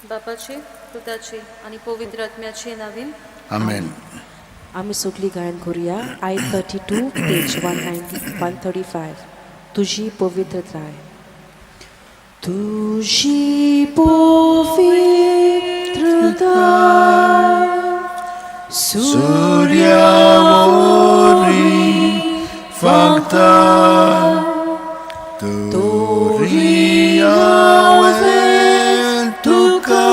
बापाचे पुताचे आनी पवित्र आत्म्याचे नावीन. आमेन. आमी सगळीं गायन करुया. I 32, page 190, 135. तुजी पवित्रताय, तुजी पवित्रताय सुर्यावरी फांकता, तोरी हांवें तुका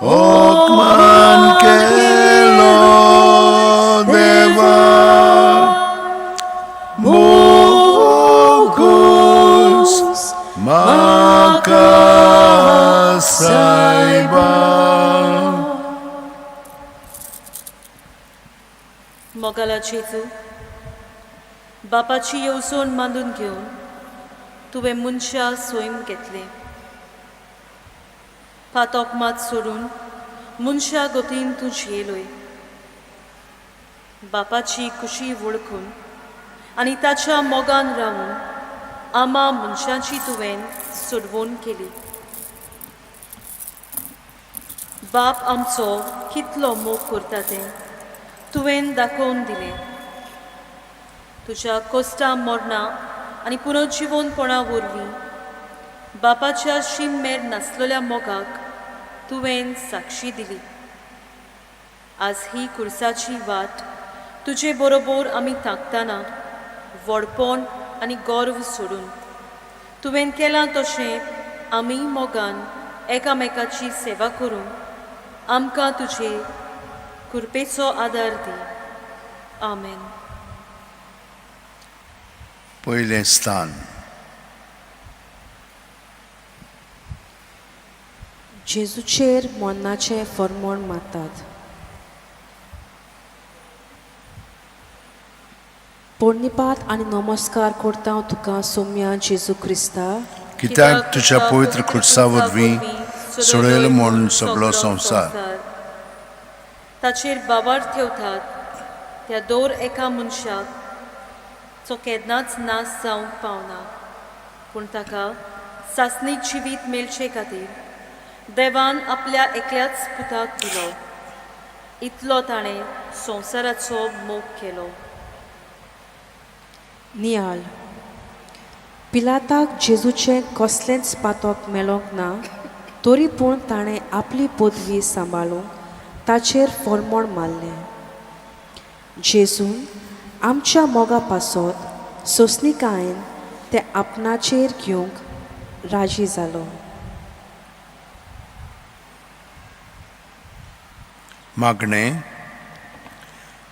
ओकमान केलो देवा, मोगूस म्हाका सायबा. मोगाला जेजू, बापाची येवजण मांदून घेवन तुवें मनशा सैम घेतलें. पातोक मात सोडून मनशा गतीन तूं जियेलोय. बापाची खुशी वळखून आनी ताच्या मोगान रावून आमा मनशाची तुवें सोडवण केली. बाप आमचो कितलो मोग करता तें तुवें दाखोवन दिलें. तुज्या कोश्टा मरणां आनी पुनर्जिवनपणा वरवीं बापाच्या शीम मेर नासलेल्या मोगाक तुवें साक्षी दिली. आज ही कुर्साची वाट तुजे बरोबर आमी तांकतना व्हडपण आनी गर्व सोडून तुवें केलां तशें आमी मोगान एकामेकाची सेवा करून आमकां तुजे कृपेचो आदार दी. आमेन. पयलें स्थान. जेजूचेर मरणाचें फर्मोण मारतात. पोरणिपात आनी नमस्कार करता तुका सोम्या जेजू क्रिस्ता, कित्याक तुज्या पवित्र खुर्सा वरवीं सोडयलो म्हूण सगळो संवसार. ताचेर बाबार ठेवतात त्या दर एका मनशाक जो केन्नाच नाश जावंक पावना, पूण ताका सासणीक जिवीत मेळचे खातीर देवान आपल्या एकल्याच पुताक दिलो. इतलो ताणें संवसाराचो मोग केलो. नियाळ. पिलाताक जेजूचें कसलेंच पातक मेळोंक ना, तरी पूण ताणें आपली पदवी सांबाळूंक ताचेर फर्मोण मारलें. जेजून आमच्या मोगा पासत सोंसणिकायेन तें आपणाचेर घेवंक राजी जालो. मागणें.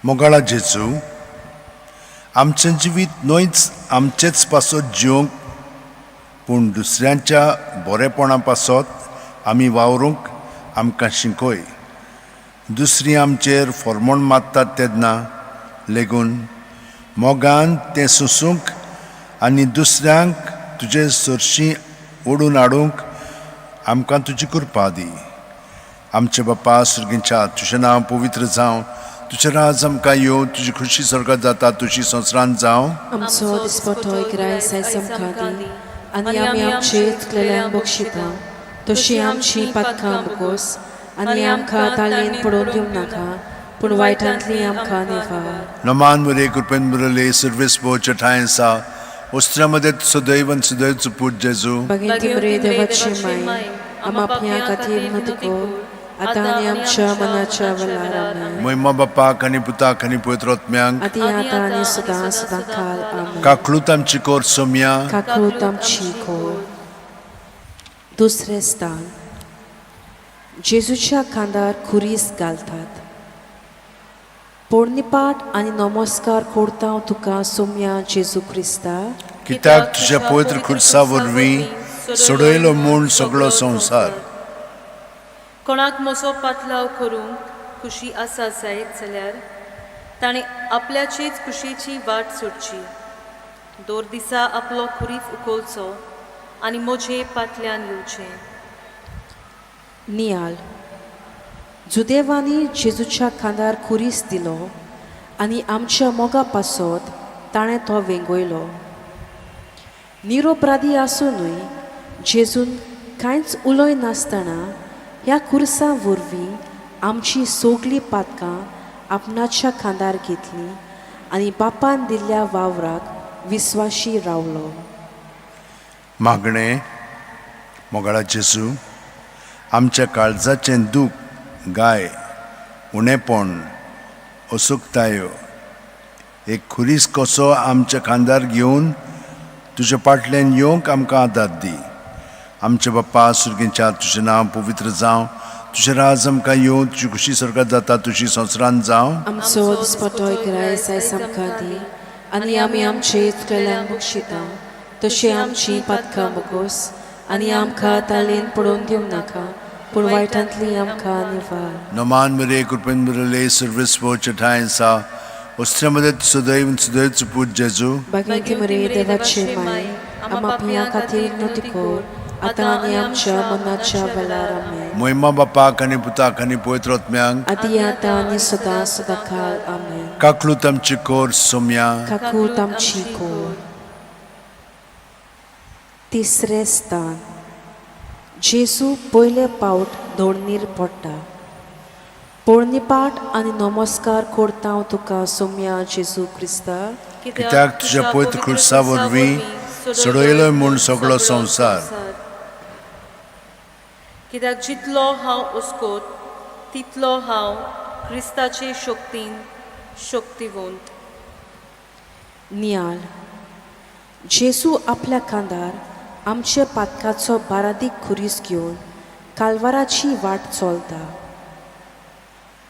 मोगाळा जेजू, आमचें जिवीत न्हयच आमचेच पासत जिवंक, पूण दुसऱ्यांच्या बरेपणा पासत आमी वावरूंक आमकां शिकय. दुसरीं आमचेर फॉर्मोण मारतात तेन्ना लेगून मोगान तें सोंसूंक आनी दुसऱ्यांक तुजे सरशीं ओडून हाडूंक आमकां तुजी कृपा दी. आमचे बापा सर्गीच्या, तुजें नांव पवित्र जावं, तुजें राज आमकां येवं, तुजी खुशी स्वर्गात जाता तुजी संवसारांत जावं. आमचो दिसपटो ग्रायस आयज आमकां दी आनी आमी आमचे चुकलेल्यांक बक्षिता तशी आमची पातकां बोगोस आनी आमकां ताळयेन पडोवन दिवं नाका, पूण वायटांतली आमकां निवार. नमान मरे, कृपेन बरले, सर्वेस पोच्या ठांय आसा, वस्त्रां मध्ये सदैव आनी सदैव पूत जेजू. भगिनी मरे देवाची माय, आमा आपल्या खातीर विनवती कर, आतां आनी आमच्या मरणाच्या वेळार. आमेन. महिमा बापाक आनी पुताक आनी पवित्र आत्म्यांक. आदी आतां आनी सदां सदां काल. आमेन. काकळूत आमची कोर सोमया. काकळूत आमची कोर. दुसरें स्थान. जेजूच्या खांदार खुरीस घालतात. पोरणिपाट आनी नमस्कार करता तुका सोम्या जेजू क्रिस्ता, कित्याक तुज्या पवित्र खुर्सा वरवीं सोडयलो म्हूण सगळो संवसार. कोणाक म्हजो पातलाव करूंक खुशी आसा जायत जाल्यार ताणें आपल्याचेच खुशयेची वाट सोडची, दर दिसा आपलो खुरीस उखलचो आनी म्हजे फाटल्यान येवचें. नियाळ. जुदेवांनी जेजूच्या खांदार खुरीस दिलो आनी आमच्या मोगा पासत ताणें तो वेंगयलो. निरोपराधी आसुनूय जेजून कांयच उलय नासतना ह्या खुर्सा वरवीं आमची सगळीं पातकां आपणाच्या खांदार घेतली आनी बापान दिल्ल्या वावराक विस्वाशी रावलो. मागणें. मोगाळा जेजू, आमच्या काळजाचें दूख, गाय, उणेपण, असुकतायो एक खुरीस कसो आमच्या खांदार घेवन तुज्या फाटल्यान येवंक आमकां आदार दी. आमच्या बाप्पा सुर्गेच्या, तुजें नांव पवित्र जावं, तुजें राज आमकां येवं, तुजी खुशी स्वर्गात जाता तुजी संवसारांत जावं. आमचो दिसपटो ग्रायस आयज आमकां दी आनी आमी आमचे चुकलेल्यांक बक्षिता तशी आमची पातकां बगोस आनी आमकां तालेन पडोवन दिवं नाका पूण वायटांतली आमकां निवार. नमान मरे, कृपेन बरले, सर्वेस्पोच्या ठांय सा वस्त्र्यामध्ये सदैव सदैव पूत जेजू. बागेंती मरे देवाचे माय, आमा पियां खातीर नती कर आतां आनी आमच्या मनाच्या वेळार. आमेन. मोहिमा बापाक आनी पुताक आनी पवित्र आत्म्यांक, आदी आतां आनी सदां सदां काल. आमेन. काकलूत आमची कोर सोम्या. काकूत आमची कोर. तिसरें स्थान. जेजू पयले पावट धोडणीर पडटा. पोरणीपाठ आनी नमस्कार करता हांव तुका सोम्या जेजू क्रिस्ता, कित्याक तुज्या पवित्र खुर्सा वरवीं सोडयलो म्हूण सगळो संवसार. कित्याक जितलो हांव उस्कोत तितलो हांव क्रिस्ताचे शक्तीन शक्तिवंत. नियाळ. जेजू आपल्या खांदार आमचे पातकाचो बारादीक खुरीस घेवन कालवाराची वाट चलता.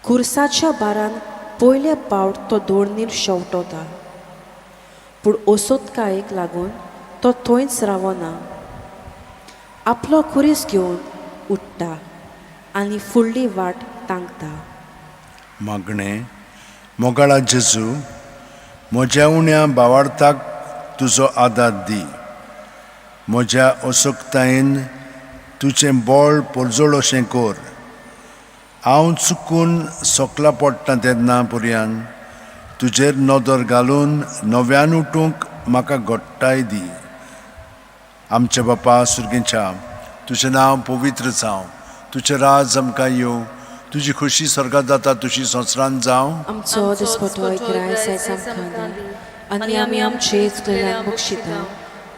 खुर्साच्या बारान पयले पावट तो दोडणीर शेंवटता, पूण ओसोतकायेक लागून तो थंयच रावना. आपलो खुरीस घेवन उठ्ठा आनी फुडली वाट तांकता. मागणें. मोगाळा जेजू, म्हज्या उण्या बावार्थाक तुजो आदार दी. म्हज्या असक्तायेन तुजें बळ परजळ अशें कर. हांव चुकून सकला पडटा तेन्ना पर्यान तुजेर नदर घालून नव्यान उठूंक म्हाका घट्टाय दी. आमच्या बापा सुर्गेच्या, तुजें नांव पवित्र जावं, तुजें राज आमकां येवं, तुजी खुशी स्वर्गात जाता तुजी संवसारांत जावं. आमचो दिसपटो ग्रायस आयज आमकां दी आनी आमी आमचे चुकलेल्यांक बक्षिता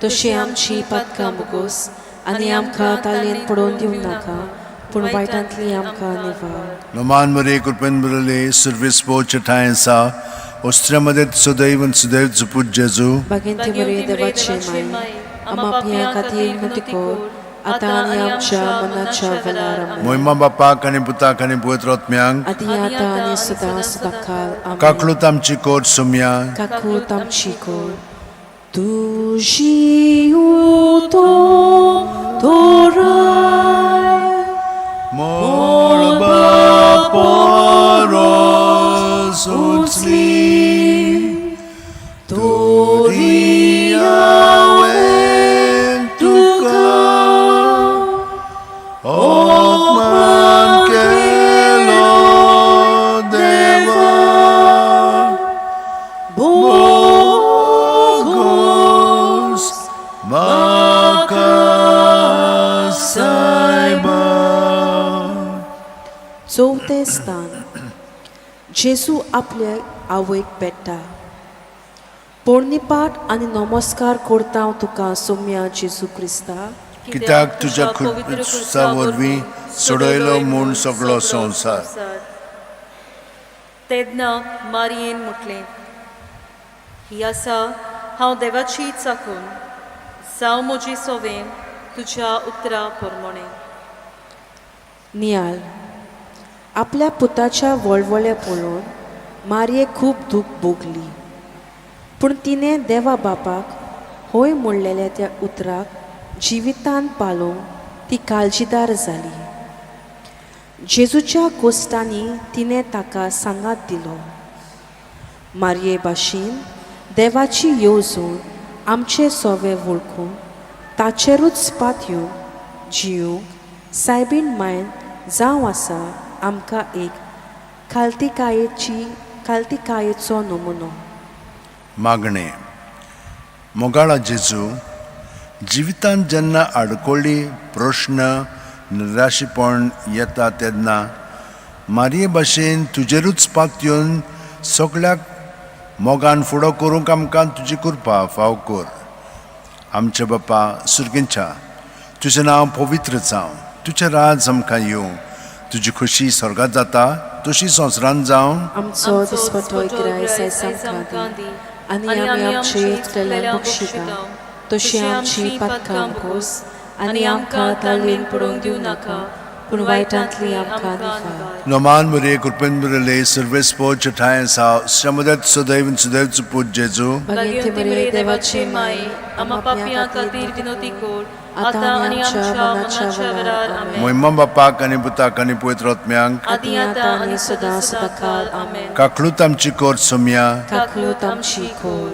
तशी आमची पातकां बगोस आनी आमकां तालेन पडोवन दिवं नाका पूण वायटांतली आमकां निवार. नमान मरे, कृपेन बरले, सर्वेस्पोच्या ठांय आसा वस्त्र्यामध्ये सदैव सदैव जुपूत जेजू. बागेंती मरे देवाचे माय, आमा पियां खातीर विनंती कर आतां आनी आमच्या मनाच्या वेळार. आमेन. मोहिमा बापाक आनी पुताक आनी पवित्र आत्म्यांक, आदी आतां आनी सदां सदां काल. आमेन. काकलूत आमची कोर सोम्या. काकूत आमची कोर. तुजी उतो तोराय मळबा परस उंचली, तरी हांवें तुका अपमान केलो देवा, बोगोस म्हाका सायबा. चवथें स्थान. जेजू आपले आवयक पेट्टा. पोरणीपाठ आनी नमस्कार करता हांव तुका सोम्या जेजू क्रिस्ता, कित्याक तुज्या खुर्सा वरवीं सोडयलो म्हूण सगळो संवसार. तेन्ना मारयेन म्हटलें, ही आसा हांव देवाची चाकून, जावं म्हजी सोवें तुज्या उतरा प्रमाणें. नियाळ. आपल्या पुताच्या वळवळे पळोवन मारयेक खूब दूख भोगली, पूण तिणें देवा बापाक होय म्हणलेल्या त्या उतराक जिवितान पालोवंक ती काळजीदार जाली. जेजूच्या कोश्टांनी तिणें ताका सांगात दिलो. मारये भाशेन देवाची येवजण आमचे सोवे वळखून ताचेरूच पातयेवन जिवंक सायबीण मायन जावं आसा आमकां एक खालतिकायेचो नमुनो. मागणें. मोगाळा जेजू, जिवितांत जेन्ना आडखळी, प्रश्न, निराशीपण येता तेन्ना मारये भाशेन तुजेरूच पातयेवन सगळ्याक मोगान फुडो करूंक आमकां तुजी कृपा फाव कर. आमच्या बापा सुर्गींच्या, तुजें नांव पवित्र जावं, तुजें राज आमकां येवं, तुजी खुशी स्वर्गात जाता तशी संवसारांत जावं. आमचो दिसपटो ग्रायस आयज आमकां दी आनी आमी आमचे चुकलेल्यांक बक्षिता तशी आमची पातकां बोगोस आनी आमकां ताळेन पडोवंक दिवं नाका पूण वायटांतली आमकां निफार. नोमान मुरे कृपेन मुरले सर्वेस्पो चठाय साव श्रमदत सदैव सुदैव पूत जेजू. भागेंती मरे देवाची माई, आमा पापयां खातीर विनोती कर आतां आनी आमच्या मरणाच्या वेळार. आमेन. मोहिमा बापाक आनी पुताक आनी पवित्र आत्म्यांक, आदी आतां आनी सदां सदांकाल. आमेन. काकलूत आमची कोर सोमया. काकलूत आमची खोल.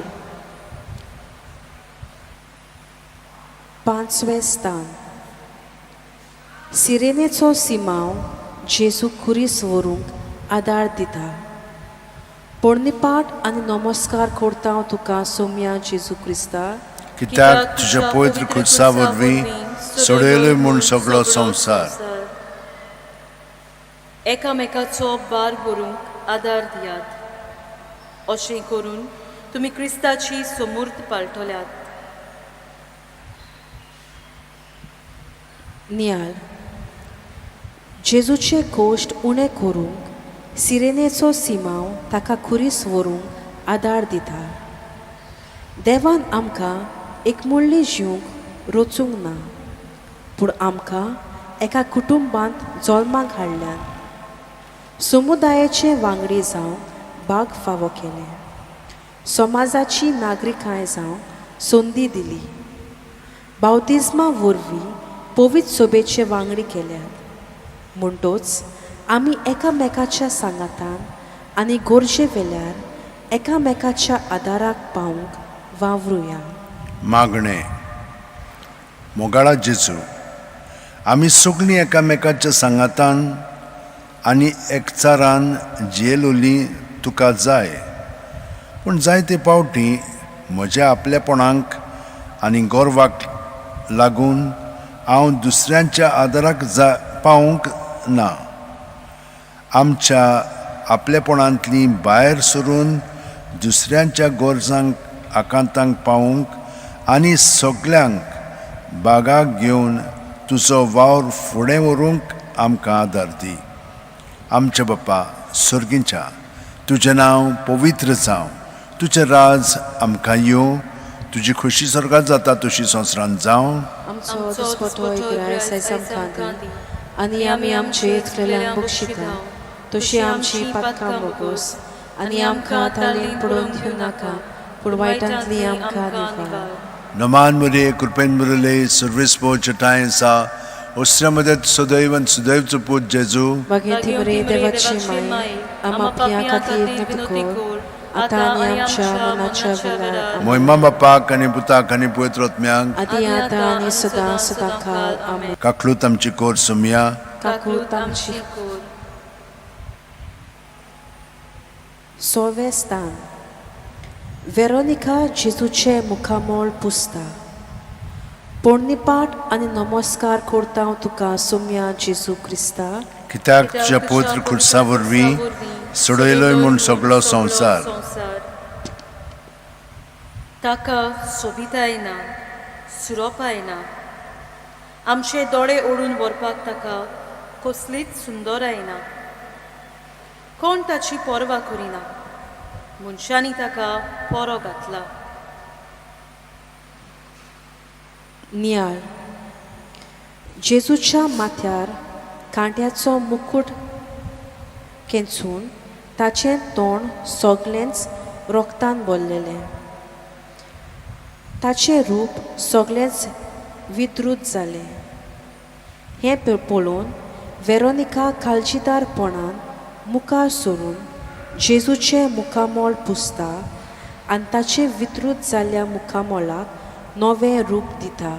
पांचवें स्थान. सिरेनेचो सिमांव जेजू खुरीस व्हरूंक आदार दिता. पोरणीपाठ आनी नमस्कार करता हांव तुका सोम्या जेजू क्रिस्ता, कित्याक तुज्या पवित्र खुर्सा वरवीं सोडयलो म्हूण सगळो संवसार. एकामेकाचो भार व्हरूंक आदार दियात, अशें करून तुमी क्रिस्ताची समूर्त पाळटल्यात. नियाल. जेजूचे कोश्ट उणें करूंक सिरेनेचो सिमांव ताका खुरीस व्हरूंक आदार दिता. देवान आमकां एकमुळ्ळी जिवंक रचूंक ना, पूण आमकां एका कुटुंबांत जल्माक हाडल्यान समुदायाचे वांगडी जावंक भाग फावो केलें, समाजाची नागरिकांय जावंक संदी दिली, बावतिज्मा वरवीं पवित्र सोबेचे वांगडी केल्यात. म्हणटोच आमी एकामेकाच्या सांगातान आनी गरजे वेल्यार एकामेकाच्या आदाराक पावूंक वावरुया. मागणें. मोगाळा जेजू, आमी सगळीं एकामेकाच्या सांगातान आनी एकचारान जियेलोलीं तुका जाय, पूण जायते पावटी म्हज्या आपलेपणाक आनी गर्वाक लागून हांव दुसऱ्यांच्या आदाराक जा पावूंक ना. आमच्या आपलेपणांतली भायर सरून दुसऱ्यांच्या गरजांक आकांतांक पावूंक आनी सगल्यांक बागाक घेवन तुजो वावर फुडें व्हरूंक आमकां आदार दी. आमच्या बापा सर्गींच्या, तुजें नांव पवित्र जावं, तुजें राज आमकां येवं, तुजी खोशी स्वर्गात जाता तशी संवसारांत जावं. आमचो दिसपटो ग्रायस आयज आमकां दी आनी आमी आमचे चुकलेल्यांक बक्षिता तशी आमची पातकां बोगोस आनी आमकां तालीन पडोवन दिवं नाका पूण वायटांतली आमकां निवार. नमान मुरे कृपेन मुरले सर्वेस्पो चटाय सा ओसऱ्या मदत सदैव आनी सुदैवचो पूत जेजू. बागेंती बरे देवाची माई, आमा पापयां खातीर विनोती कर आतां आनी आमच्या मनाच्या वेळार. मोहिमा बापाक आनी पुताक आनी पवित्र आत्म्यांक, आदी आतां आनी सदां सदां काल. आमेन. काकलूत आमची कोर सोमया. काकूत आमची कोर. सवें स्थान. वेरोनिका जेजूचें मुखामळ पुसता. पोरणीपाठ आनी नमस्कार करता हांव तुका सोम्या जेजू क्रिस्ता, कित्याक तुज्या पवित्र खुर्सा वरवीं सोडयलोय म्हूण सगळो संवसार. ताका सोबिताय ना, सुरोपाय ना, आमचे दोळे ओडून व्हरपाक ताका कसलीच सुंदराय ना. कोण ताची पर्वा करिना, मनशांनी ताका पोरो घातला. नियाळ. जेजूच्या माथ्यार कांट्याचो मुकूट खेंचून ताचें तोंड सगळेंच रोगतान भरलेलें, ताचें रूप सगळेंच विद्रूत जालें. हें पळोवन वेरोनिका काळजीदारपणान मुखार सरून जेजूचें मुखामळ पुसता आनी ताचें विद्रूत जाल्ल्या मुखामळाक नवें रूप दिता.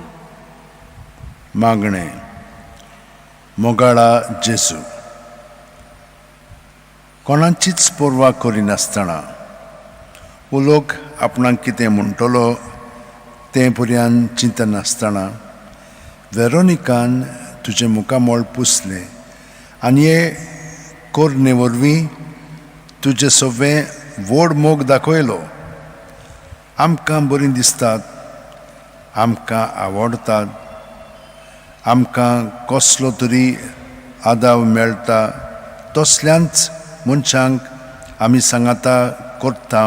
मागणें. मोगाळा जेजू, कोणाचीच पर्वा करिनासतना वो लोक आपणाक कितें म्हणटलो तें पर्यान चिंतनासतना वेरोनिकान तुजें मुखामळ पुसलें आनी हे कोरणे वरवीं तुजें सगळें व्हड मोग दाखयलो. आमकां बरीं दिसतात, आमकां आवडटात, आमकां कसलो तरी आदाव मेळटा तसल्यांच मनशांक आमी सांगाता करता,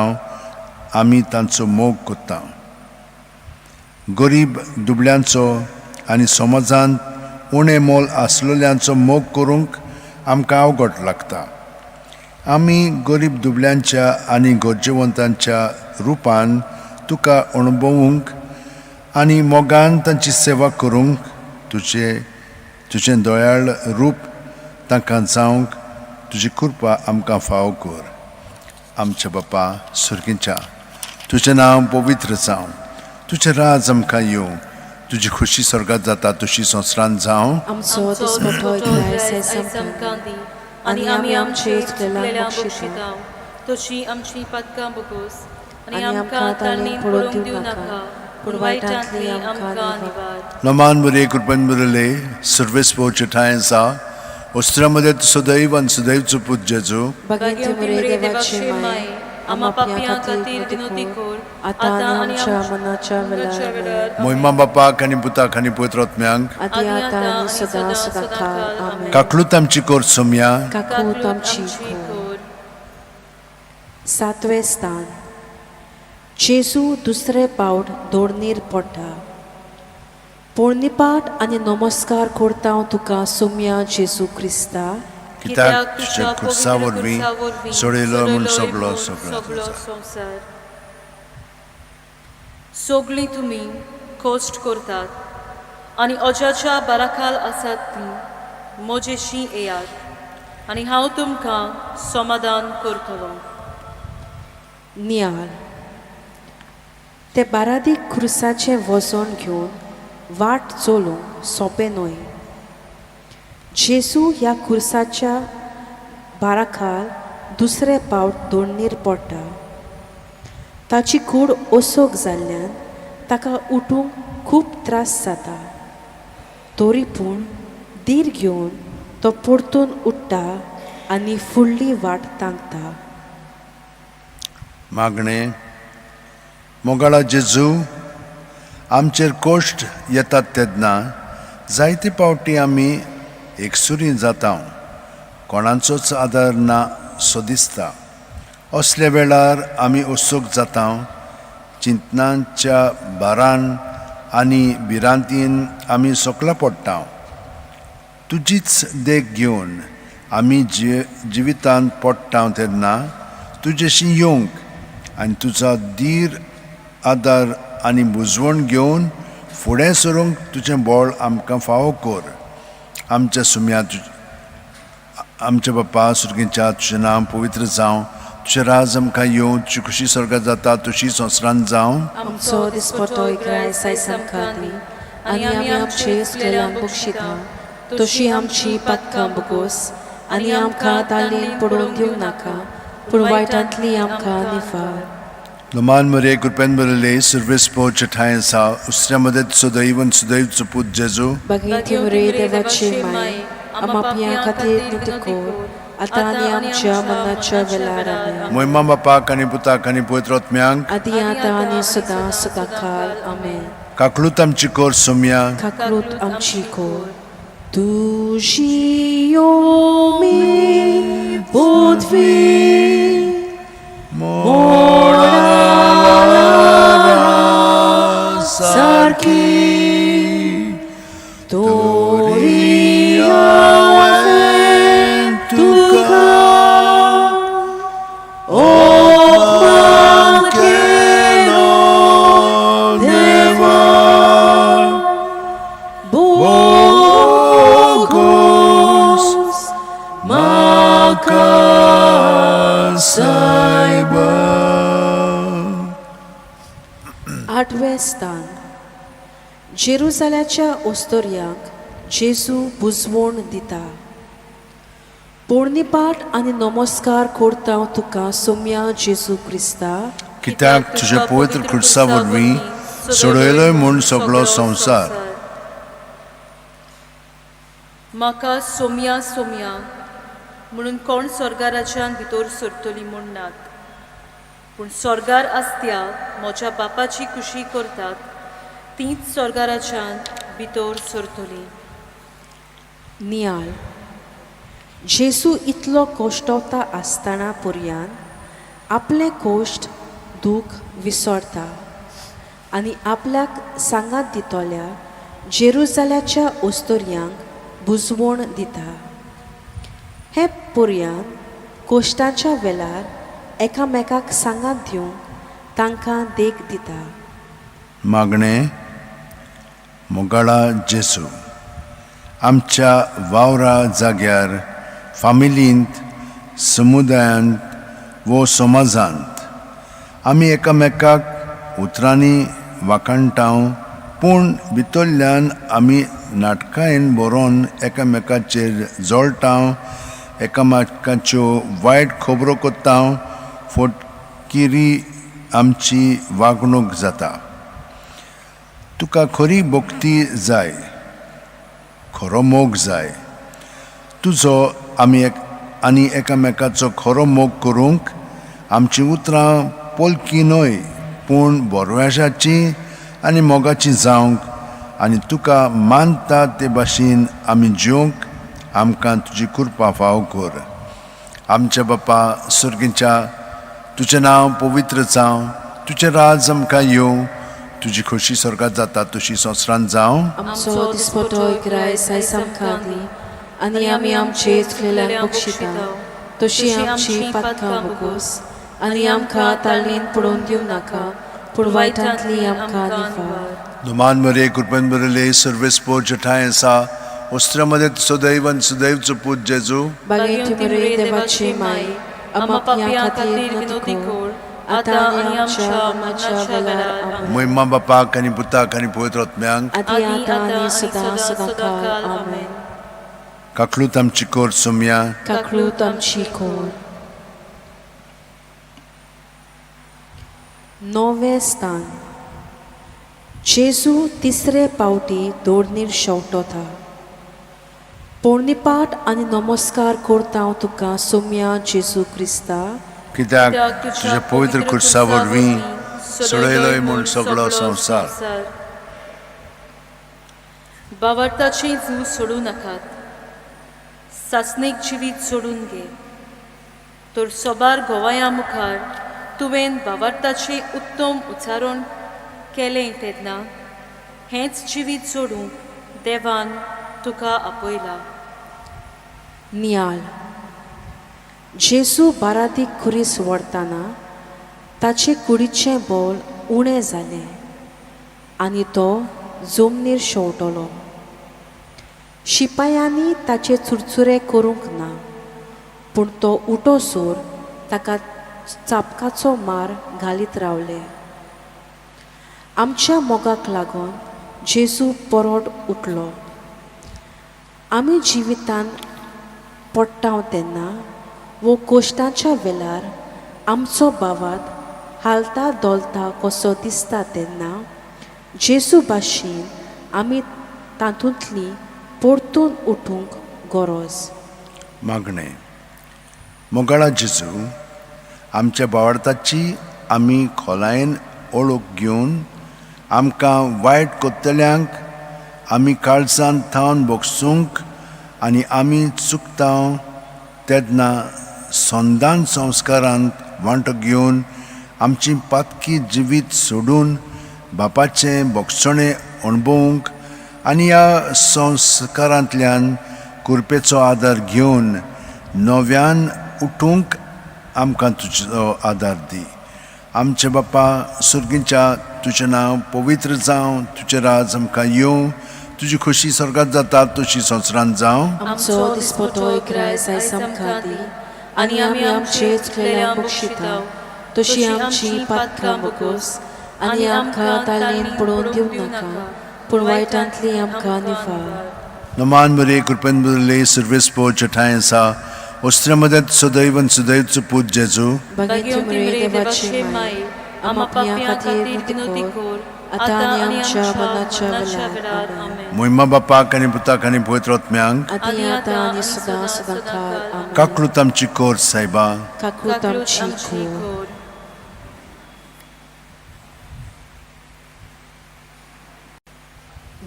आमी तांचो मोग करता. गरीब दुबळ्यांचो आनी समाजांत उणें मोल आसलेल्यांचो मोग करूंक आमकां अवघड लागता. आमी गरीब दुबळ्यांच्या आनी गरजेवंतांच्या रुपान तुका अणभवूंक आनी मोगान तांची सेवा करूंक तुजें तुजें दयाळ रूप तांकां जावंक तुजी कृपा आमकां फावो कर. आमच्या बापा सुर्गीच्या, तुजें नांव पवित्र जावं, तुजें राज आमकां येवं, तुजी खुशी स्वर्गात जाता तशी संवसारांत जावं. आमचो दिसपटो ग्रायस आयज आमकां दी आनी आमी आमचे चुकलेल्यांक बक्षिता तशी आमची पातकां बगोस आनी आमकां तांणी पडूंक दिवं नाका, पूण वायटांतली आमकां निवार. नमान बरे कृपेन बरले सर्वेस पोवचे ठांय आसा वस्त्रां मदें सदैव आनी सदैवचो पूत जेजू. भाग्यवंती मरिये देवाची माय, आम्हा पापयां खातीर विनवती कर आतां आनी आमच्या मनाच्या वेळार. मोहिमा बापाक आनी पुताक आनी पवित्र आत्म्यांक, आदी आतां आनी सदां सदांकाळ. आमेन. काकलूत आमची कर सोमया. काकूत आमची कर. सातवें स्थान. जेजू दुसरे पावट दोडणीर पडटा. पोरणीपाठ आनी नमस्कार करता हांव तुका सोम्या जेजू क्रिस्ता, कित्याक तुज्या खुर्सा वरवीं सोडयलो म्हूण सगलो सगलो संवसार. सगळीं तुमी कश्ट करतात आनी अजाच्या बाराखाल आसात ती म्हजेशी येयात आनी हांव तुमकां समाधान करतलो. नियाळ. ते बारादीक खुर्साचें वजन घेवन वाट चलूंक सोंपें न्हय. जेजू ह्या खुर्साच्या बाराखाल दुसरे पावट दोडणीर पडटा. ताची कूड ओसोक जाल्ल्यान ताका उठूंक खूब त्रास जाता, तरी पूण धीर घेवन तो परतून उठ्ठा आनी फुडली वाट तांकता. मागणें. मोगाळा जेजू, आमचेर कश्ट येतात तेन्ना जायते पावटी आमी एकसुरी जाता, कोणाचोच आदार ना सो दिसता. असल्या वेळार आमी उत्सूक जाता, चिंतनाच्या भारान आनी भिरांतीन आमी सकला पडटा. तुजीच देख घेवन आमी जिवितांत पडटा तेन्ना तुजेशी येवंक आनी तुजो धीर आदार आनी बुजवण घेवन फुडें सरूंक तुजें बळ आमकां फावो कर. आमच्या सुम्या आमच्या बापा सुर्गीच्या, तुजें नांव पवित्र जावं, तुजें राज आमकां येवं, तुजी खुशी स्वर्गात जाता तशी संवसारांत जावं. आमचो दिसपटो ग्रायस आयज आमकां दी आनी आमी आमचे चुकलेल्यांक बक्षिता तशी आमची पातकां बगोस आनी आमकां तालीन पडोवंक दिवं नाका, पूण वायटांतली आमकां निफार. नमान मरे कृपेन बरले सर्वेस पोवचे ठांय आसा उसऱ्या मदत सदैव आनी सदैवचो पूत जेजू. भाग्यवंती मरिये देवाची माय, आम्हा पापयां खातीर विनवती कर आतां आनी आमच्या मरणाच्या वेळार. आमेन. मोहिमा बापाक आनी पुताक आनी पवित्र आत्म्यांक, आदी आतां आनी सदां सदांकाळ. आमेन. काकलूत आमची कर सोमया. काकलूत आमची कर. तुजी ओमी पृथ्वी सारकी तोरी हांवें तुका अपमान केलो देवा, बोगोस म्हाका सायबा. आठवें स्थान. जेरुजाल्याच्या ओस्तोर्यांक जेजू बुजवण दिता. पोरणीपाठ आनी नमस्कार करता तुका सोम्या जेजू क्रिस्ता, कित्याक तुज्या पवित्र खुर्सा वरवीं सोडयलोय म्हूण सगळो संवसार. म्हाका सोमया सोमया म्हणून कोण स्वर्गाराज्यान भितर सरतली म्हूण नात, पूण स्वर्गार आसत्या म्हज्या बापाची खुशी करतात तींच स्वर्गाराज्यान भितर सरतली. नियाळ. जेजू इतलो कोश्टवता आसतना पुरयान आपलें कोश्ट दूख विसरता आनी आपल्याक सांगात दितल्या जेरुजाल्याच्या ओस्तोरयांक बुजवण दिता. हे पुरयान कोश्टाच्या वेळार एकामेकाक सांगात दिवंक तांकां देख दिता. मागणें. मोगाळा जेजू, आमच्या वावरा जाग्यार, फामिलींत, समुदायांत वो समाजांत आमी एकामेकाक उतरांनी वाखाणटाव, पूण भितरल्यान आमी नाटकायेन बरोवन एकामेकाचेर जळटाव, एकामेकाच्यो वायट खबरो करता, फटकिरी आमची वागणूक जाता. तुका खरी भक्ती जाय, खरो मोग जाय. तुजो आमी एक आनी एकामेकाचो खरो मोग करूंक आमचीं उतरां पोलकी न्हय पूण बरव्याशाची आनी मोगाची जावंक आनी तुका मानता ते भाशेन आमी जिवंक आमकां तुजी कृपा फाव कर. आमच्या बापा सुर्गीच्या, तुजें नांव पवित्र जावं, तुजें राज आमकां येवं, तुजी खोशी स्वर्गात जाता तशी संवसारांत जावं. आमचो दिसपटो ग्रायस आयज आमकां दी आनी आमी आमचे चुकलेल्यांक बक्षिता तशी आमची पातकां बोगोस आनी आमकां ताळणेन पडोवन दिवं नाका पूण वायटांतली आमकां निवार. दुमान मरे कृपेन बरले सर्वेस्पोर जठाय आसा वस्त्रामध्ये सदैव आनी सदैवचो पूत जेजू. बागेंत मरे देवाची माय, आमा पापयां खातीर विनोती कर आतां आनी आमच्या मरणाच्या वेळार. आमेन. महिमा बापाक आनी पुताक आनी पवित्र आत्म्यांक, आदी आतां आनी सदां सदांकाळ. आमेन. काकलूत आमची कोर सोमया. काकलूत आमची कोर. नवें स्थान. जेजू तिसरे पावटी दोडणीर शेवटोता. पोरणीपाठ आनी नमस्कार करता हांव तुका सोम्या जेजू क्रिस्ता, कित्याक तुज्या पवित्र खुर्सा वरवीं सोडयलोय म्हूण सगळो संवसार. बावडताचें जू सोडूं नाकात, सासणीक जिवीत सोडून घे, तर सोबार गोवाया मुखार तुवें बावडताचें उत्तम उच्चारण केलें तेन्ना हेंच जिवीत सोडूंक देवान तुका आपयला. नियाळ. जेजू बारादीक खुरीस व्हरतना ताचे कुडीचें बोल उणें जालें आनी तो जमनीर शेंवटलो. शिपायांनी ताचे चुरचुरे करूंक ना, पूण तो उठोसर ताका चापकाचो मार घालीत रावले. आमच्या मोगाक लागून जेजू परत उठलो. आमी जिवितान पडटा तेन्ना वो कोश्टाच्या वेळार आमचो बावात हालता दोलता कसो दिसता तेन्ना जेजू भाशेन आमी तातूंतली परतून उठूंक गरज. मागणें. मोगाळा जेजू, आमच्या बावडताची आमी खोलायेन ओळख घेवन आमकां वायट करतल्यांक आमी काळजांत थावन भोगसूंक आनी आमी चुकता तेन्ना संदान संस्कारांत वांटो घेवन आमची पातकी जिवीत सोडून बापाचें भोगसणें अणभवूंक आनी ह्या संस्कारांतल्यान कृपेचो आदार घेवन नव्यान उठूंक आमकां तुजो आदार दी. आमचे बापा सुर्गीच्या, तुजें नांव पवित्र जावं, तुजें राज आमकां येवं, तुजी खोशी स्वर्गात जाता तशी संवसारांत जावं. आमचो दिसपटो ग्रायस आयज आमकां दी आनी आमी आमचे चुकलेल्यांक बक्षिता तशी आमची पातकां बोगोस आनी आमकां ताळणेन पडोवन दिवं नाका पूण वायटांतली आमकां निवार. नमान मरे कृपेन बरले सर्वेस्पोर जठाय आसा वस्त्रामध्ये सदैव आनी सदैवचो पूत जेजू. बागेंत मरे देवाची माय, आमा पापयां खातीर विनवती कर आतां आनी आमच्या मरणाच्या वेळार. आमेन. मोहिमा बापाक आनी पुताक आनी पवित्र आत्म्यांक. आदी आतां आनी सदां सदां काल. आमेन. काकूत आमची कोर सायबा. काकूत आमची कोर.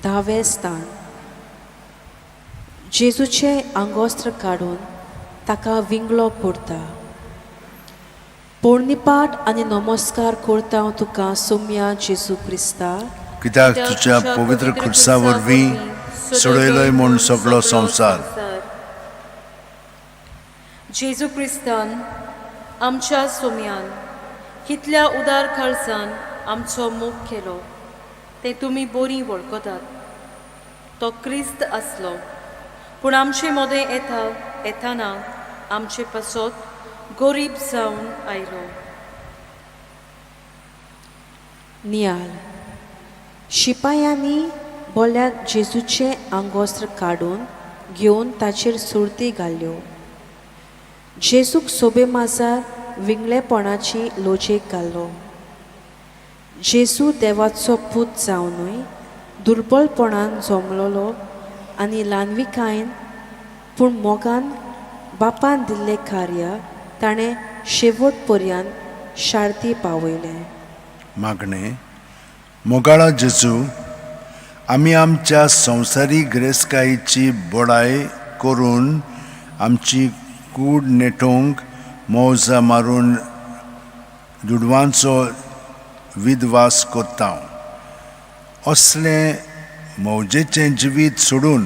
धावें स्थान. जेजूचें आंगोस्त्र काडून ताका विंगळो करता. पोरणीपाठ आनी नमस्कार करता हांव तुका सोम्या जेजू क्रिस्ता, कित्याक तुज्या पवित्र खुर्सा वरवीं सोडयलोय म्हूण सगळो संवसार. जेजू क्रिस्तान आमच्या सोम्यान कितल्या उदार काळजान आमचो मोग केलो तें तुमी बरीं वळखतात. तो क्रिस्त आसलो पूण आमचे मदें येता येताना आमचे पासत गरीब जावन आयलो. नियाल. शिपायांनी बोल्यात जेजूचें आंगोस्त्र काडून घेवन ताचेर सुर्ती घाल्यो. जेजूक सोबे माजार विंगळेपणाची लोजेक घालो. जेजू देवाचो पूत जावनूय दुर्बलपणान जमलोलो आनी ल्हानविकायेन पूण मोगान बापान दिल्लें कार्य ताणें शेवट पर्यंत शार्ती पावयलें. मागणें. मोगाळा जेजू, आमी आमच्या संवसारीक गिरेस्तकायेची बडाय करून आमची कूड नेटोवंक मौजा मारून दुडवांचो विदवास करता. असलें मौजेचें जिवीत सोडून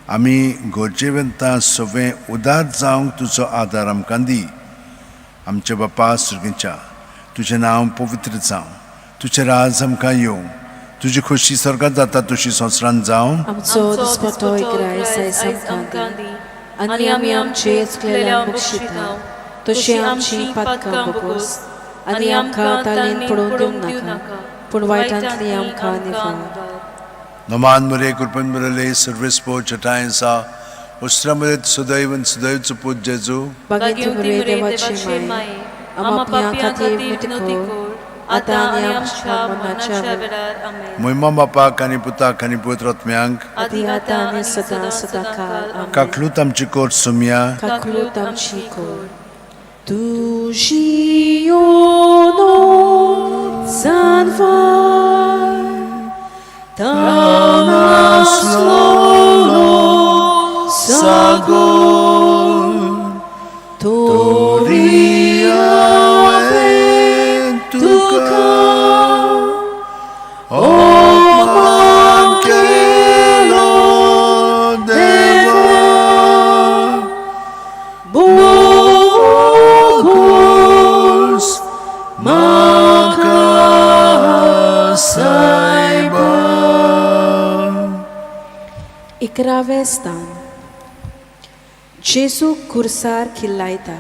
आमी गरजेवंतां सगळें उदार जावंक तुजो आदार आमकां दी. आमच्या बापा सुर्गेच्या, तुजें नांव पवित्र जावं, तुजें राज आमकां येवं, तुजी खोशी स्वर्गात जाता तशी संवसारांत जावं. आमचो दिसपटो इग्रायस आयज आमकां दी आनी आमी आमचे चुकलेल्यांक बक्षिता तशी आमची पातकां बोगोस आनी आमकां तालीन पडोवन दिवं नाका, पूण वायटांतली आमकां निवार. नमान मुरे कृपेन मुरले सर्वेस्पो चटाय सा उस्त्रमृत सदैव सदैव पूत जेजू. बागेंत मुरे देवाचे माये, आमा पापयां खातीर विनवती कर आतां आनी आमच्या मरणाच्या वेळार. आमेन. मोहिमा बापाक आनी पुताक आनी पवित्र आत्म्यांक. आदी आतां आनी सदां सदां काल. आमेन. काकलूत आमची कोर सुमया. काकलूत आमची कोर. तुजी ओनो जानवार तानासलो सागोर तोरी हांवें तुका अपमान केलो देवा, बोगोस म्हाका सायबा. इकरावें स्थान. जेजू खुर्सार खिल्लायता.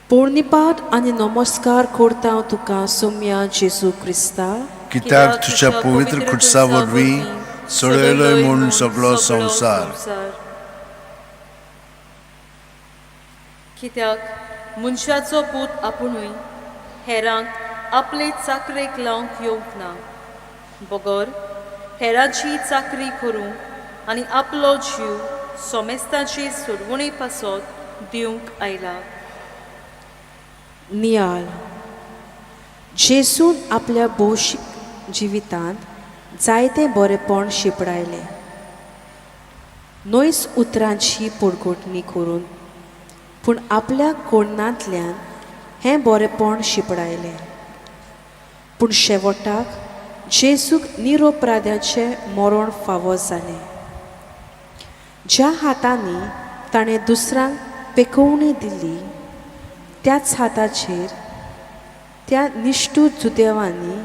पोरणीपाठ आनी नमस्कार करता हांव तुका सोम्या जेजू क्रिस्ता, कित्याक तुज्या पवित्र खुर्सा वरवीं सोडयलोय म्हूण सगळो संवसार. कित्याक मनशाचो पूत आपुणूय हेरांक आपले चाकरेक लावंक येवंक ना, बगर हेरांची चाकरी करूंक आनी आपलो जीव सोमेस्तांची सोडवणे पासत दिवंक आयला. नियाळ. जेजून आपल्या भौशीक जिवितांत जायतें बरेपण शिंपडायलें, न्हयच उतरांची पोडगोटणी करून पूण आपल्या कोणांतल्यान हें बरेपण शिंपडायलें. पूण शेवटाक जेजूक निरोपराध्याचें मरण फावो जालें. ज्या हातांनी ताणें दुसऱ्यांक पेकोवणी दिली त्याच हाताचेर त्या निश्ठूर जुदेवांनी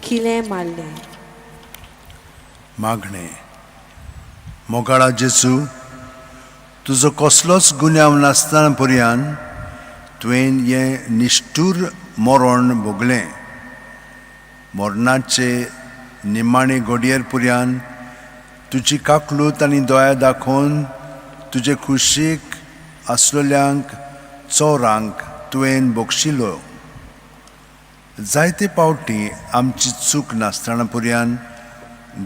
किलें मारलें. मागणें. मोगाळा जेजू, तुजो कसलोच गुन्यांव नासतना पर्यान तुवें हें निश्ठूर मरण भोगलें. मरणाचे निमाणे घडयेर पर्यान तुजी काकलूत आनी दया दाखोवन तुजे खुशीक आसलेल्यांक चोरांक तुवें बक्षिलो. जायते पावटी आमची चूक नासतना पुरयान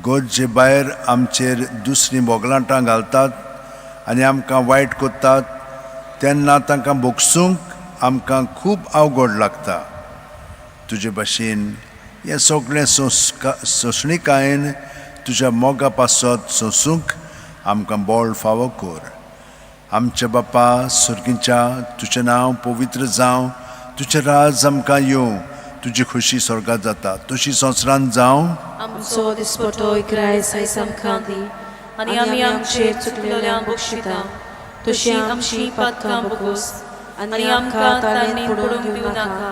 गरजे भायर आमचेर दुसरीं बोगलाटां घालतात आनी आमकां वायट करतात तेन्ना तांकां भोगसूंक आमकां खूब अवघड लागता. तुजे भाशेन हें सगळें सोंसणीकायेन तुज्या मोगा पासत सोंसूंक आमकां बळ फावो कर. आमच्या बापा सर्गीच्या, तुजें नांव पवित्र जावं, तुजें राज आमकां येवं, तुजी खुशी स्वर्गात जाता तशी संवसारांत जावं. आमचो दिसपटो इकरायस आयज आमकां दी आनी आमी आमचे चुकलेल्यांक बक्षिता तशी आमची पातकां बगोस आनी आमकां ताणें पडूंक दिवं नाका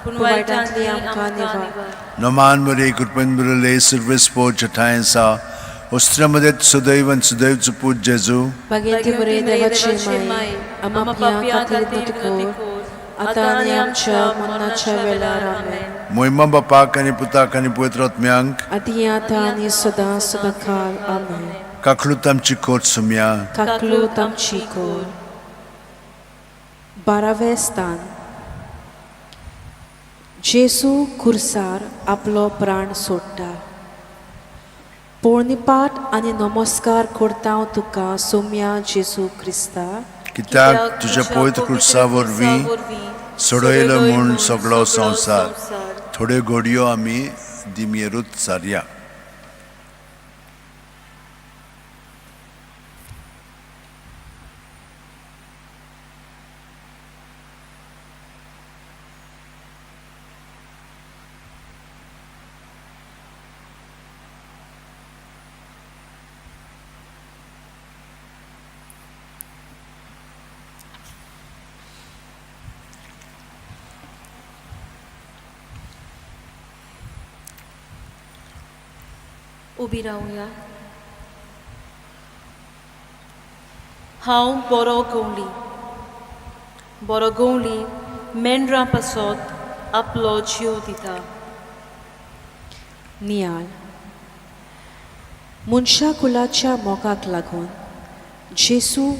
पूण वायटांतली आमकां निवार. नमान मरे कृपेन बरले सर्वेस पोच ठांयसा वस्त्रामध्ये सदैव आनी सदैव पूत जेजू. बागेंती बरे देवाचे माय, आमा पापयां खातीर विनंती कर आतां आनी आमच्या मरणाच्या वेळार. आमेन. मोहिमा बापाक आनी पुताक आनी पवित्र आत्म्यांक, आदी आतां आनी सदां सदां काल. आमेन. काकलूत आमची कोट सुमया. काकलूत आमची कोर. बारावें स्थान. जेजू खुर्सार आपलो प्राण सोडटा. पोळणीपाठ आनी नमस्कार करता हांव तुका सोम्या जेजू क्रिस्ता, कित्याक तुज्या पवित्र खुर्सा वरवीं सोडयलो म्हूण सगळो संवसार. थोड्यो घडयो आमी दिमयेरूच सारया. उबी रावया. हांव बरो गवळी. बरो गवळी मेंढरां पासत आपलो जीव दिता. नियाळ. मनशा कुलाच्या मोगाक लागून जेजू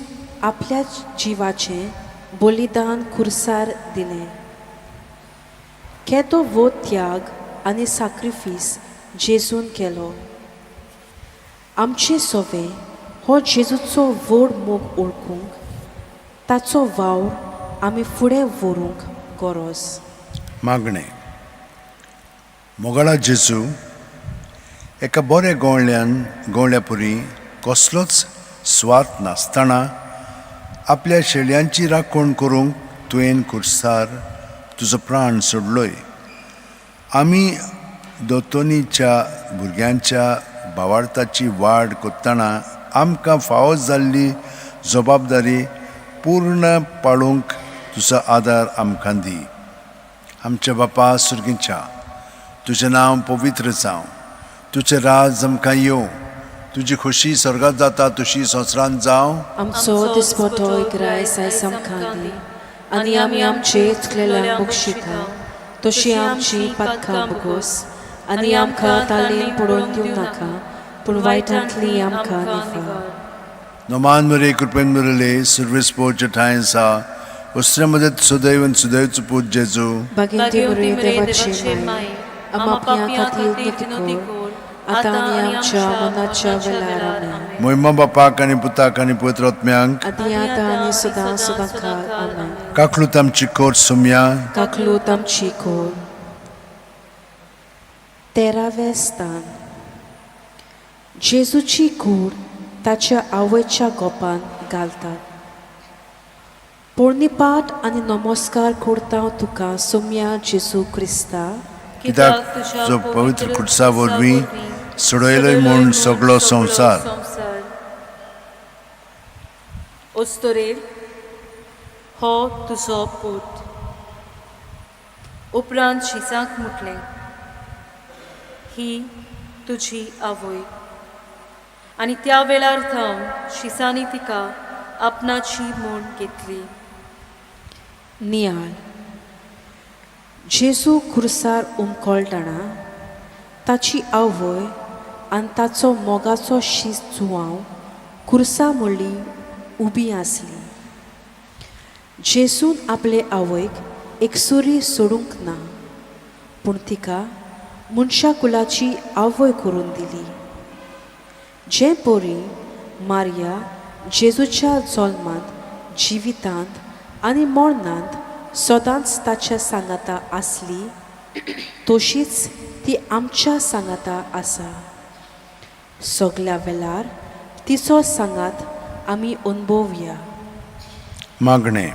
आपल्या जिवाचें बलिदान खुर्सार दिलें. केदो व्हड त्याग आनी साक्रिफीस जेजून केलो. आमचे सोवे हो जेजूचो व्हड मोग वळखूंक ताचो वावर आमी फुडें व्हरूंक गरज. मागणें. मोगाळा जेजू, एका बऱ्या गवळ्यान गवळ्यापुरी कसलोच स्वार्थ नासतना आपल्या शेळयांची राखण करूंक तुवें खुर्सार तुजो प्राण सोडलोय. आमी दोतोनीच्या भुरग्यांच्या भावार्थाची वाड करतना आमकां फावो जाल्ली जबाबदारी पूर्ण पाळूंक तुजो आदार आमकां दी. आमच्या बापा सुर्गीच्या, तुजें नांव पवित्र जावं, तुजें राज आमकां येवं, तुजी खोशी स्वर्गात जाता तशी संवसारांत जावं. आमचो दिसपटो इकरायस आयज आमकां दी आनी आमी आमचे चुकलेल्यांक बक्षिता तशी आमची पातकां बगोस आनी आमकां तालीन पडोवन दिवं नाका पूण वायटांतली आमकां निवार. नमान मरे कृपेन बरले सर्वेस पोच ठांयसा वस्त्रामध्ये सदैव आनी सदैव पूत जेजू. बागेंती बरे देवाचे माय, आमा पापयां खातीर विनंती कर आतां आनी आमच्या मरणाच्या वेळार. आमेन. मोहिमा बापाक आनी पुताक आनी पवित्र आत्म्यांक, आदी आतां आनी सदां सदां काल. आमेन. काकलूत आमची कोर सुमया. काकलूत आमची कोर. तेरावें स्थान. जेजूची कूड ताच्या आवयच्या गोपान घालतात. पोरणीपाठ आनी नमस्कार करता हांव तुका सोम्या जेजू क्रिस्ता, कित्याक तुजो पवित्र खुर्सा वरवीं सोडयलोय म्हूण सगळो संवसार. अस्तरेर हो तुजो पूत. उपरांत शिसाक म्हटलें, ही तुजी आवय. आनी त्या वेळार थावन शिसांनी तिका आपणाची म्हूण घेतली. नियाळ. जेजू खुर्सार उमकळटना ताची आवय आनी ताचो मोगाचो शीस जुवांव खुर्सा मुळी उबी आसली. जेजून आपले आवयक एकसुरी सोडूंक ना पूण तिका मनशा कुलाची आवय करून दिली. जे परी मारिया जेजूच्या जल्मांत, जिवितांत आनी मरणांत सदांच ताच्या सांगाता आसली, तशीच ती आमच्या सांगाता आसा. सगल्या वेळार तिचो सांगात आमी अणभवया. मागणें.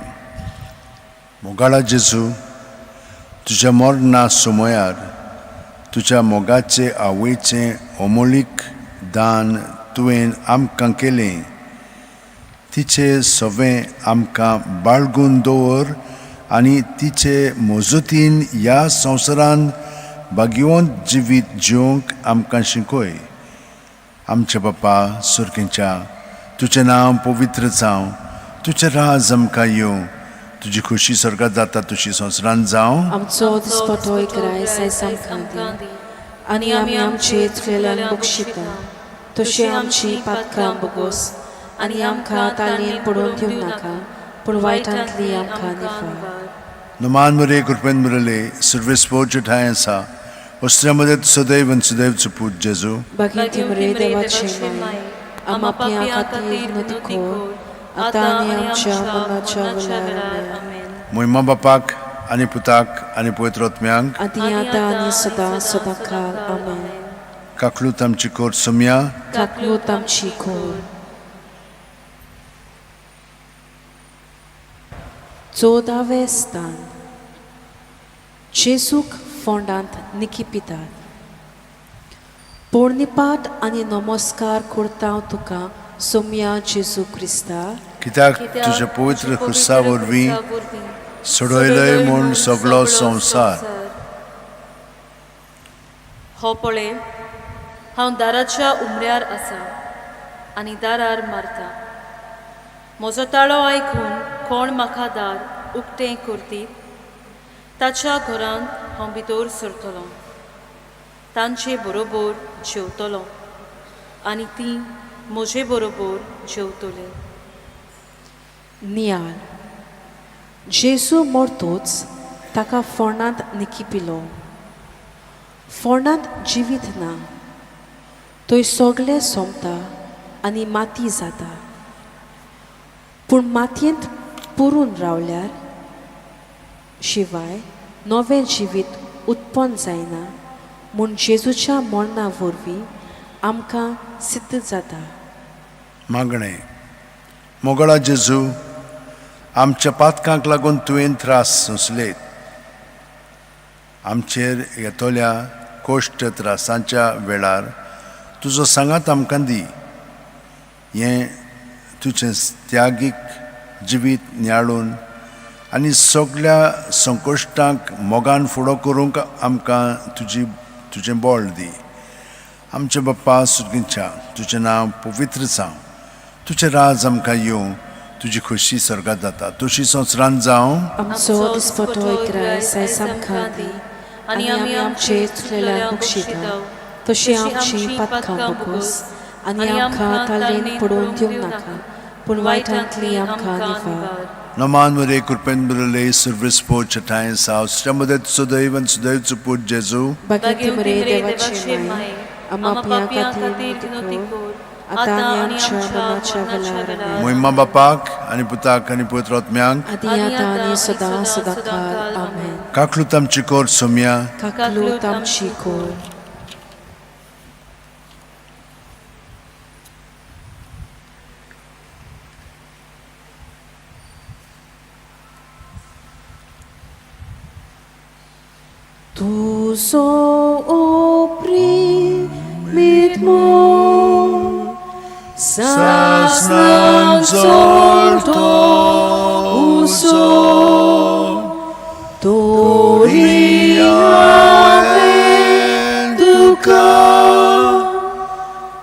मोगाळा जेजू, तुज्या मरणा समयार तुज्या मोगाचे आवयचें अमोलीक दान तुवें आमकां केलें. तिचे सवें आमकां बाळगून दवर आनी तिचे मजतीन ह्या संवसारान भाग्यवंत जिवीत जिवंक आमकां शिकय. आमचे बापा सुर्केच्या, तुजें नांव पवित्र जावं, तुजें राज आमकां येवं, तुजी खुशी स्वर्गात जाता तशी संवसारान जावं. आमचो दिसपटो ग्रायस आयज आमकां दी आनी आमी आमचे चुकलेल्यांक बक्षिता, तशी आमची पातकां बोगोस आनी आमकां तालयेन पडोवन दिवं नाका, पूण वायटांतली आमकां निफार. नमान मरे कृपेन मुरले सर्वेस पोच ठांय आसा वस्त्र्या मदत सदैव आनी सदैव पूत जेजू. बागीन मरे देवाचे माय, आमा पापयां खातीर विनवती कर, आतां आनी आमच्या मरणाच्या वेळार. आमेन. मोहिमा बापाक आनी पुताक आनी पवित्र आत्म्यांक, आदी आतां आनी सदां सदां काल. आमेन. काकलूत आमची कोर सोमया. काकलूत आमची कोर. 14वें स्थान. जेजूक फोंडांत निकिपितात. पोरणिपाट आनी नमस्कार करता तुका सोमया जेजू क्रिस्ता, कित्याक तुज्या पवित्र खुर्सा वरवीं सोडयलय म्हूण सगळो संवसार. हो पळय, हांव दाराच्या उमऱ्यार आसा आनी दारार मारता. म्हजो ताळो आयकून कोण म्हाका दार उक्तें करतीत, ताच्या घरांत हांव भितर सरतलो, तांचे बरोबर जेवतलो आनी तीं म्हजे बरोबर जेवतलीं. नियाळ. जेजू मरतोच ताका फोंडांत निकिपिलो. फोंडांत जिवीत ना, थंय सगळें सोंपता आनी माती जाता. पूण मातयेंत पुरून रावल्यार शिवाय नवें जिवीत उत्पन्न जायना म्हूण जेजूच्या मरणा वरवीं आमकां सिद्ध जाता. मागणें. मोगळा जेजू, आमच्या पातकांक लागून तुवें त्रास सोंसलेत. आमचेर येतल्या कोश्ट त्रासांच्या वेळार तुजो सांगात आमकां दी. हें तुजें त्यागीक जिवीत नियाळून आनी सगळ्या संकश्टांक मोगान फुडो करूंक आमकां तुजी तुजें बळ दी. आमचे बाप्पा सुर्गीच्या, तुजें नांव पवित्र जावं, तुजें राज आमकां येवं, तुजी खोशी स्वर्गात जाता तशी संवसारान जावं. आमचो दिसपटो ग्रायस आयज आमकां दी आनी आमी आमचे चुकलेल्यांक बक्षिता, तशी आमची पातकां बोगोस आनी आमकां तालयेन पडोवन दिवं नाका, पूण वायटांतली आमकां निवार. नमान मरे कृपेन मुरले सर्वेस पोच ठांय साव मदत सदैव आनी सदैव पूत जेजू. बागीन मरे देवाचे माय, आमा पापयां खातीर विनवती कर, आतां आनी आमच्या मरणाच्या वेळार. आमेन. मोहिमा बापाक आनी पुताक आनी पवित्र आत्म्यांक, आदी आतां आनी सदां सदां काल. आमेन. काकलूत आमची कोर सोमया. काकलूत आमची कोर. तुजो oprimit mo Sasnan zolto uso Tori Duka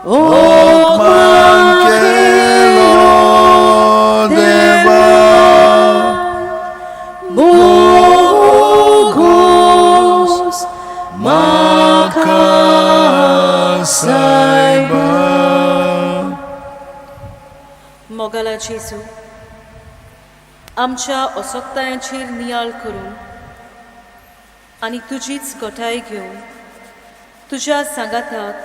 Okman kelo deva Bogos Makasaiba. मोगाला जेजू, आमच्या असक्तायांचेर नियाळ करून आनी तुजीच गोठाय घेवन तुज्या सांगाताक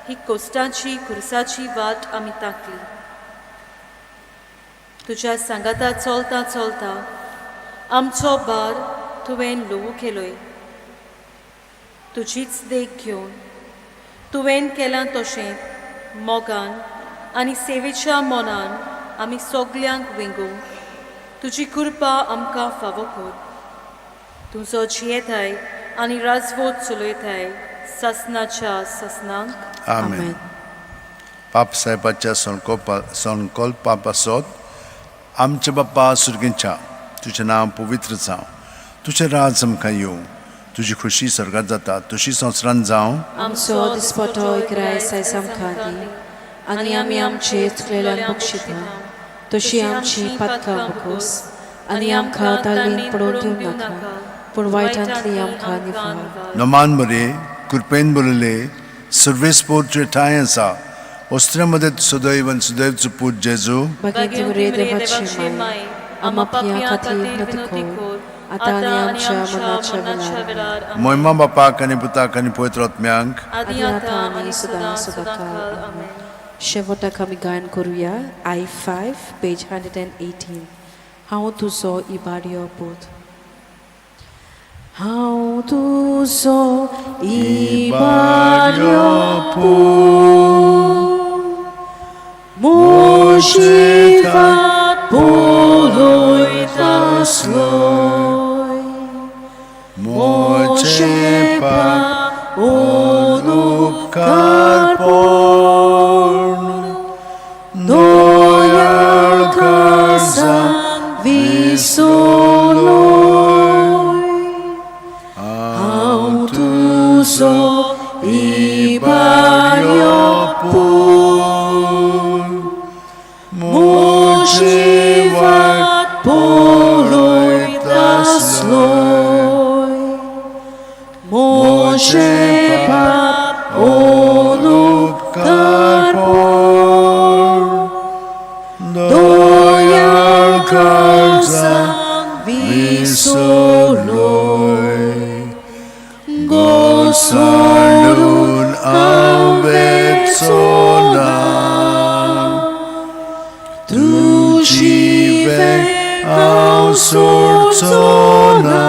ही कोश्टाची खुर्साची वाट आमी ताकली. तुज्या सांगाता चलता चलता आमचो भार तुवें ल्हवू केलोय. तुजीच देख घेवन तुवें केलां तशें मोगान आनी सेवेच्या मनान आमी सगल्यांक वेंगोवंक तुजी कृपा आमकां फावो कर. तुजो जियेताय आनी राजवट चलयताय सासनाच्या सासनांक. आमेन. पाप साहेबाच्या संकल्पा पासत आमच्या बाप्पा सुर्गेंच्या, तुजें नांव पवित्र जावं, तुजें राज आमकां येवं, तुजी खुशी स्वर्गात जाता तशी संवसारांत जावं. आमचो दिसपटो ग्रायस आयज आमकां दी आनी आमी आमचे चुकलेल्यांक बक्षिता तशी आमची पातकां बकोस आनी आमकां तालीन पडोवन दिवं नाका, पूण वायटांतली आमकां निफाळ. नमान बरे, कृपेन बरले, सर्वेस्पोर तुजे ठांय आसा, वस्त्रा मदें सदैव आनी सदैव पूत जेजू. बागेंत रे देवाची माय, आमा पिया खातीर विनवती कर, आतां आनी आमच्या मरणाच्या वेळार. मोहिमा बापाक आनी पुताक आनी पवित्र आत्म्यांक. आदी आतां आनी सदां सदांकाळ. आमेन. शेवटाक आमी गायन करुया I 5 page 118, हांव तुजो इबाडयो पूत. हांव तुजो इबाडयो पूत, म्हजी वाट पळयतासलोय, म्हजें पाप अनुपकार अनुपकारपण दयाळ काळजान विसरलोय. हांव तुजो इबाडयो पूत, म्हजी वाट पळयतासलोय, म्हजें पाप अनुपकारपण दयाळ काळजान विसरलोय. गोसाळून हांव वेचो ना, तुजी वेंग हांव सोडचो ना,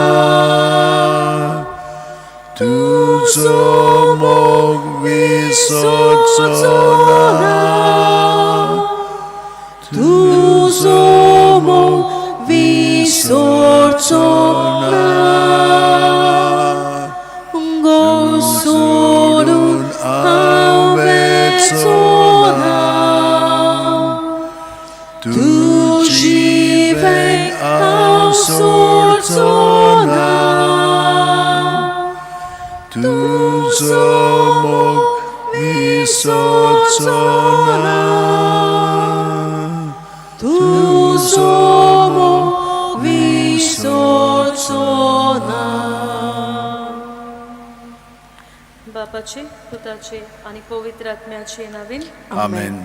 तुजो मोग विसरचो ना, तुजो मोग विसरचो ना, गोसोडून हांव वेचो ना, तुजी वेंग हांव सोडचो ना, तुजो मोग विसरचो ना, तुजो मोग विसरचो ना. बापाचे, पुताचे आनी पवित्र आत्म्याचे नांवान. आमेन.